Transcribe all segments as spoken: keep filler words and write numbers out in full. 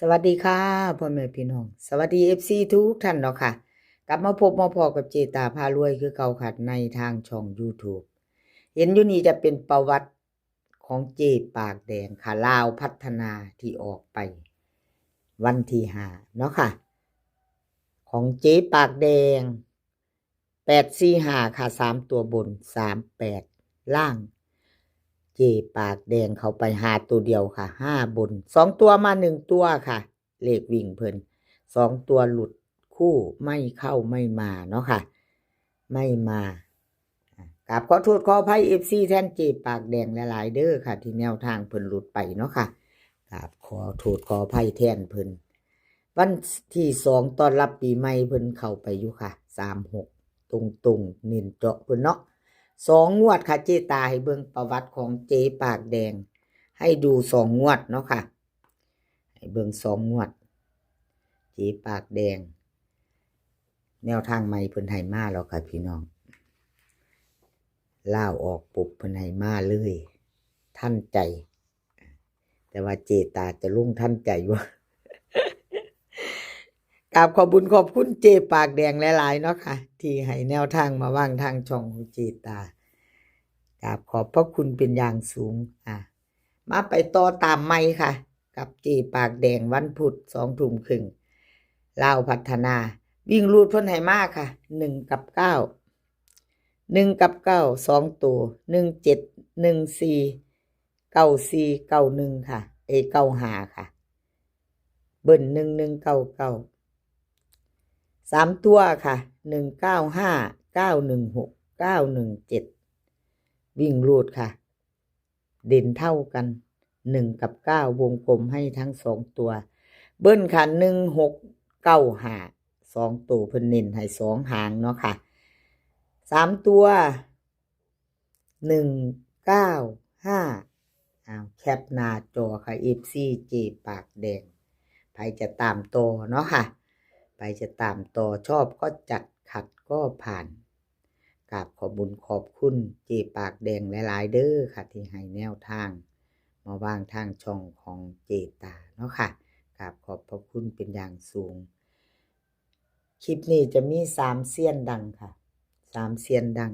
สวัสดีค่ะ พ่อแม่พี่น้อง สวัสดี เอฟซี ทุกท่านเนาะค่ะ กลับมาพบมาพ้อกับเจตาพารวยคือเก่าค่ะ ในทางช่อง YouTube เห็นอยู่นี่จะเป็นประวัติของเจปากแดงค่ะ ลาวพัฒนาที่ออกไป วันที่ห้าเนาะค่ะ ของเจปากแดง แปดสี่ห้าค่ะ สามตัวบน สามแปดล่าง เจปากแดงเข้าไปห้าตัวเดียวค่ะ ห้าบน สองตัวมาหนึ่งตัวค่ะ เลขวิ่งเพิ่น สองตัวหลุดคู่ไม่เข้าไม่มาเนาะค่ะ ไม่มา อ่ะ กราบขอโทษขออภัย เอฟซี แทนเจปากแดงหลายๆเด้อค่ะ ที่แนวทางเพิ่นหลุดไปเนาะค่ะ กราบขอโทษขออภัยแทนเพิ่น วันที่สองต้อนรับปีใหม่เพิ่นเข้าไปอยู่ค่ะ สามหก ตรงๆ เน้นเจาะเพิ่นเนาะ สองงวดค่ะ เจตาให้เบิ่งประวัติของเจปากแดง ให้ดูสองงวดเนาะค่ะ ให้เบิ่งสองงวด เจปากแดง แนวทางใหม่เพิ่นให้มาแล้วค่ะพี่น้อง ลาวออกปุ๊บเพิ่นให้มาเลย ทันใจ แต่ว่าเจตาจะลงทันใจบ่ กราบขอบบุญขอบคุณเจปากแดงหลายๆเนาะค่ะ ที่ให้แนวทางมาวางทางช่องของเจตา กราบขอบพระคุณเป็นอย่างสูง อ่ะ มาไปต่อตามใหม่ค่ะ กับเจปากแดงวันพุธ สองทุ่มครึ่ง ลาวพัฒนา วิ่งรูดเพิ่นให้มาค่ะ หนึ่งกับเก้า หนึ่งกับเก้า สองตัว หนึ่งเจ็ด หนึ่งสี่ เก้าสี่ เก้าหนึ่งค่ะ เอ เก้าห้าค่ะ เบิ้ล หนึ่งหนึ่งเก้าเก้า สามตัวค่ะ หนึ่งเก้าห้า เก้าหนึ่งหก เก้าหนึ่งเจ็ด วิ่งรูดค่ะ เด่นเท่ากัน หนึ่งกับเก้า วงกลมให้ทั้งสองตัว เบิ้ลค่ะ หนึ่งหกเก้าห้า สองตัวเพิ่นเน้นให้สองหางเนาะค่ะ สามตัว หนึ่งเก้าห้า อ้าว แคปหน้าจอค่ะ เอฟซี เจปากแดง ไผจะตามต่อเนาะค่ะ ไผจะตามต่อ ชอบก็จัด ขัดก็ผ่าน กราบขอบบุญขอบคุณเจปากแดงหลายๆเด้อค่ะ ที่ให้แนวทาง มาวางทางช่องของเจตาเนาะค่ะ กราบขอบพระคุณเป็นอย่างสูง คลิปนี้จะมีสามเซียนดังค่ะ สามเซียนดัง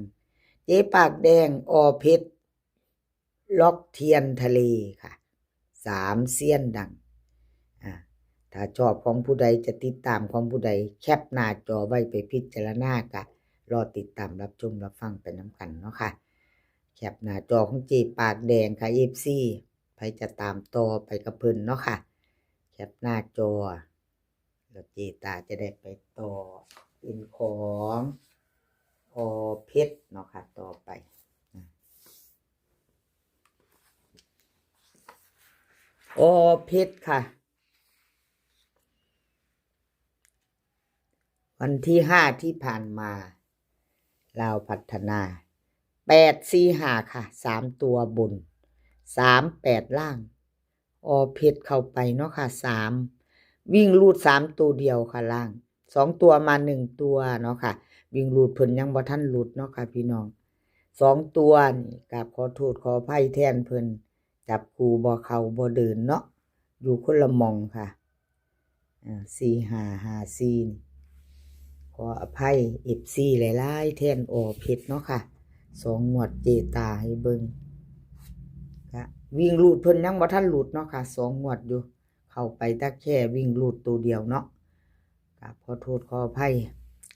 เจปากแดง อ.เพชร ล็อกเทียนทะเลค่ะ สามเซียนดัง อ่า ถ้าชอบของผู้ใดจะติดตามของผู้ใด แคปหน้าจอไว้ไปพิจารณากะ รอติดตามรับชมรับฟังไปนำกันเนาะค่ะ แคปหน้าจอของเจปากแดงค่ะ เอฟซี ไผจะตามต่อไปกับเพิ่นเนาะค่ะ แคปหน้าจอ แล้วเจตาจะได้ไปต่อเป็นของ อ.เพชร เนาะค่ะ ต่อไป อ.เพชร ค่ะ วันที่ห้าที่ผ่านมา ลาวพัฒนา แปดสี่ห้าค่ะ สามตัวบน สามแปดล่าง อ.เพชร เข้าไปเนาะค่ะ สาม วิ่งรูดสามตัวเดียวค่ะล่าง สองตัวมาหนึ่งตัวเนาะค่ะ วิ่งรูดเพิ่นยังบ่ทันหลุดเนาะค่ะพี่น้อง สองตัวนี่กราบขอโทษขออภัยแทนเพิ่น จับคู่บ่เข้าบ่เดินเนาะ อยู่คนละหม่องค่ะ อ่า สี่ห้าห้าสี่ นี่ ขออภัย เอฟซี หลายๆแทน อ.เพชร เนาะค่ะ สองงวดเจตาให้เบิ่ง ค่ะ วิ่งรูดเพิ่นยังบ่ทันหลุดเนาะค่ะ สองงวดอยู่ เข้าไปแต่แค่วิ่งรูดตัวเดียวเนาะ กราบขอโทษขออภัย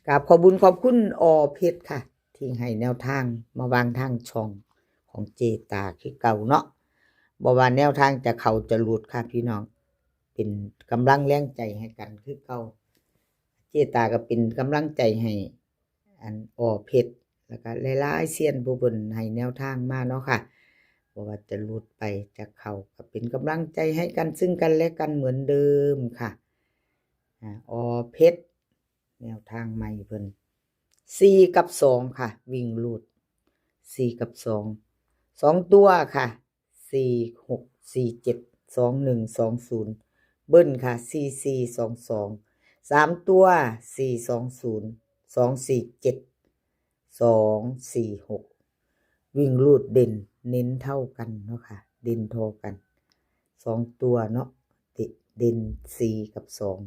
กราบขอบบุญขอบคุณ อ.เพชร ค่ะ ที่ให้แนวทางมาวางทางช่องของเจตาคือเก่าเนาะ บ่ว่าแนวทางจะเข้าจะหลุดค่ะพี่น้อง เป็นกำลังแรงใจให้กันคือเก่า เจตาก็เป็นกำลังใจให้ อัน อ.เพชร แล้วก็หลายๆเซียนผู้เพิ่นให้แนวทางมาเนาะค่ะ บ่ว่าจะหลุดไปจะเข้าก็เป็นกำลังใจให้กันซึ่งกันและกันเหมือนเดิมค่ะ อ่า อ.เพชร แนวทางใหม่เพิ่น สี่กับสองค่ะ วิ่งรูด สี่กับสอง สองตัวค่ะ สี่หกสี่เจ็ด สองหนึ่งสองศูนย์ เบิ้ลค่ะ สี่สี่สองสอง สามตัว สี่สองศูนย์ สองสี่เจ็ด สองสี่หก วิ่งรูดเด่นเน้นเท่ากันเนาะค่ะ เด่นเท่ากัน สองตัวเนาะ เจ เด่นสี่กับสอง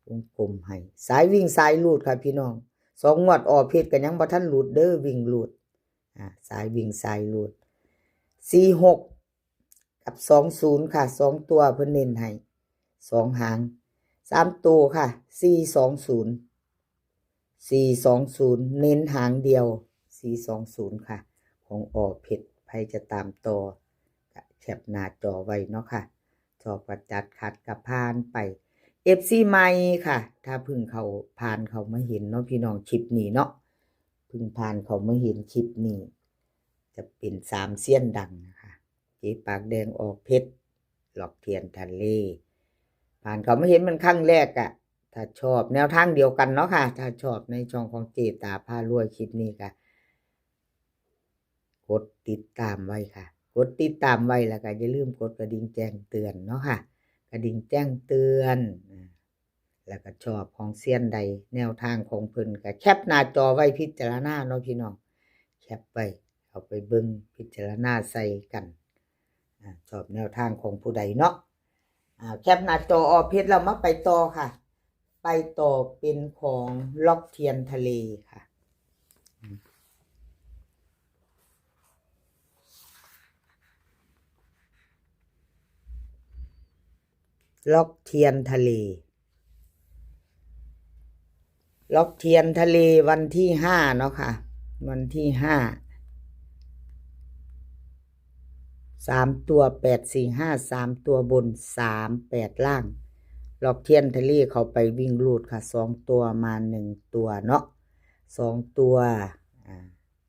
วงกลมให้ สายวิ่งสายรูดค่ะพี่น้อง สองงวดออกเพชรก็ยังบ่ทันหลุดเด้อ วิ่งรูด อ่า สายวิ่งสายรูด สี่หก กับ สองศูนย์ ค่ะ สองตัวเพิ่นเน้นให้ สองหาง สามตัวค่ะ สี่สองศูนย์ สี่สองศูนย์ เน้นหางเดียว สี่สองศูนย์ ค่ะ ของอเพชร ใครจะตามต่อ ก็แคปหน้าจอไว้เนาะค่ะ ชอบก็จัด ขัดก็ผ่านไป เอฟซี ใหม่ค่ะ ถ้าเพิ่งเข้า ผ่านเข้ามาเห็นเนาะพี่น้อง คลิปนี้เนาะ เพิ่งผ่านเข้ามาเห็นคลิปนี้ จะเป็นสามเซียนดังนะคะ เจ๊ปากแดง อเพชร ล็อกเทียนทะเล ผ่านเข้ามาเห็นมันครั้งแรกอะ ถ้าชอบแนวทางเดียวกันเนาะค่ะ ถ้าชอบในช่องของเจ๊ตาพารวยคลิปนี้ก็ กดติดตามไว้ค่ะ กดติดตามไว้แล้วก็อย่าลืมกดกระดิ่งแจ้งเตือนเนาะค่ะ กระดิ่งแจ้งเตือน อ่า แล้วก็ชอบของเซียนใด แนวทางของเพิ่นก็แคปหน้าจอไว้พิจารณาเนาะพี่น้อง แคปไว้ เอาไปเบิ่งพิจารณาใส่กัน อ่า ชอบแนวทางของผู้ใดเนาะ อ่า แคปหน้าจอออกเพชรแล้วมาไปต่อค่ะ ไปต่อเป็นของล็อกเทียนทะเลค่ะ ล็อกเทียนทะเล ล็อกเทียนทะเลวันที่ห้าเนาะค่ะ วันที่ห้า สามตัว แปดสี่ห้า สามตัวบน สามแปด ล่าง ล็อกเทียนทะเลเข้าไปวิ่งรูดค่ะ สองตัวมาหนึ่งตัวเนาะ สองตัว อ่า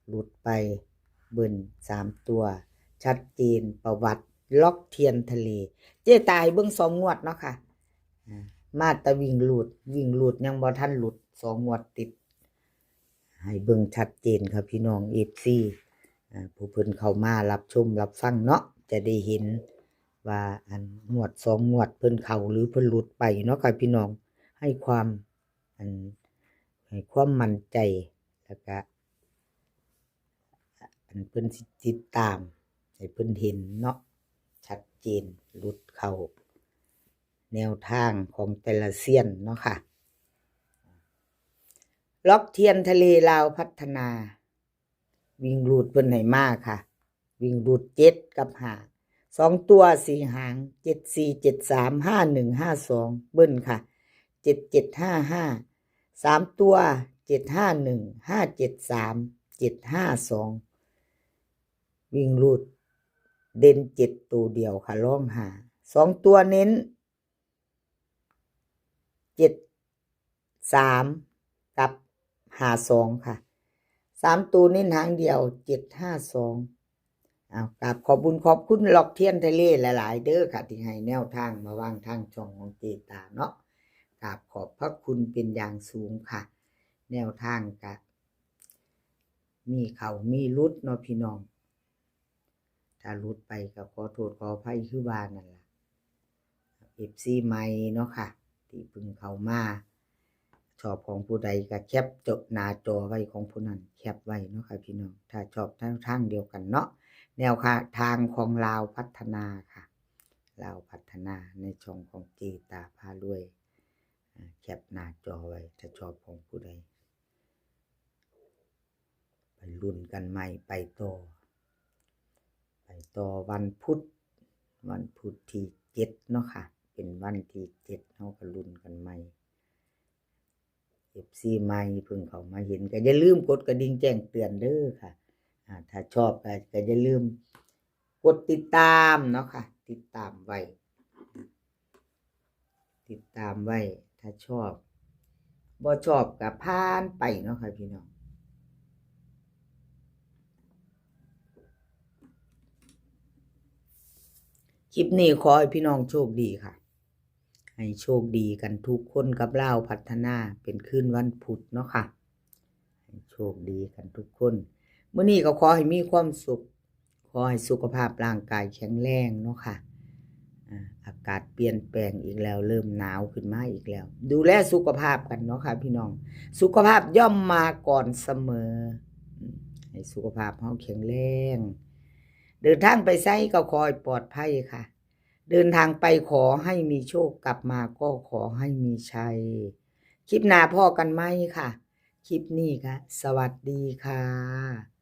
หลุดไป เบิ้ลสามตัว ชัดเจน ประวัติ ล็อกเทียนทะเล เจ๊ตาให้เบิ่งสองงวดเนาะค่ะ อ่า มาแต่วิ่งรูด วิ่งรูดยังบ่ทันหลุด สองงวดติด ให้เบิ่งชัดเจนค่ะพี่น้อง เอฟซี อ่า ผู้เพิ่นเข้ามารับชมรับฟังเนาะ จะได้เห็นว่าอันงวดสองงวดเพิ่นเข้าหรือเพิ่นหลุดไปเนาะค่ะพี่น้อง ให้ความ อัน ให้ความมั่นใจ แล้วก็ อันเพิ่นสิติดตาม ให้เพิ่นเห็นเนาะ ชัดเจน หลุดเข้า แนวทางของแต่ละเซียนเนาะค่ะ ล็อกเทียนทะเลลาวพัฒนา วิ่งรูดเพิ่นให้มาค่ะ วิ่งรูดเจ็ดกับห้า สองตัวสี่หาง เจ็ดสี่ เจ็ดสาม ห้าหนึ่ง ห้าสอง เบิ้ลค่ะ เจ็ดเจ็ด ห้าห้า สามตัว เจ็ดห้าหนึ่ง ห้าเจ็ดสาม เจ็ดห้าสอง วิ่งรูด เด่นเจ็ดตัวเดียวค่ะ รองห้า สองตัวเน้น เจ็ดสาม กับ ห้าสอง ค่ะ สามตัวเน้นหางเดียว เจ็ดห้าสอง เอา กราบขอบบุญขอบคุณล็อกเทียนทะเลหลายๆ เด้อค่ะ ที่ให้แนวทางมาวางทางช่องของเจ๊ตาเนาะ กราบขอบพระคุณเป็นอย่างสูงค่ะ แนวทางก็ มีเข้ามีหลุดเนาะพี่น้อง ถ้าหลุดไปก็ขอโทษขออภัยคือว่านั่นล่ะ เอฟซี ใหม่เนาะค่ะ ที่เพิ่งเข้ามา ชอบของผู้ใดก็แคปจดหน้าจอไว้ของผู้นั้น แคปไว้เนาะค่ะพี่น้อง ถ้าชอบแนวทางเดียวกันเนาะ แนวค่ะ ทางของลาวพัฒนาค่ะ ลาวพัฒนาในช่องของเจ๊ตาพารวย อ่า แคปหน้าจอไว้ ถ้าชอบของผู้ใด ไปลุ้นกันใหม่ ไปต่อ ไปต่อวันพุธ วันพุธที่เจ็ดเนาะค่ะ เป็นวันที่เจ็ด เฮาก็ลุ้นกันใหม่ เอฟซี ใหม่เพิ่งเข้ามาเห็น ก็อย่าลืมกดกระดิ่งแจ้งเตือนเด้อค่ะ อ่า ถ้าชอบก็ ก็อย่าลืมกดติดตามเนาะค่ะ ติดตามไว้ ติดตามไว้ ถ้าชอบ บ่ชอบก็ผ่านไปเนาะค่ะพี่น้อง คลิปนี้ขอให้พี่น้องโชคดีค่ะ ให้โชคดีกันทุกคนกับลาวพัฒนา เป็นคืนวันพุธเนาะค่ะ ให้โชคดีกันทุกคน มื้อนี้ก็ขอให้มีความสุข ขอให้สุขภาพร่างกายแข็งแรงเนาะค่ะ อ่า อากาศเปลี่ยนแปลงอีกแล้ว เริ่มหนาวขึ้นมาอีกแล้ว ดูแลสุขภาพกันเนาะค่ะพี่น้อง สุขภาพย่อมมาก่อนเสมอ อืม ให้สุขภาพเฮาแข็งแรง เดินทางไปไสก็ขอให้ปลอดภัยค่ะ เดินทางไปขอให้มีโชค กลับมาก็ขอให้มีชัย คลิปหน้าพ้อกันใหม่ค่ะ คลิปนี้ก็สวัสดีค่ะ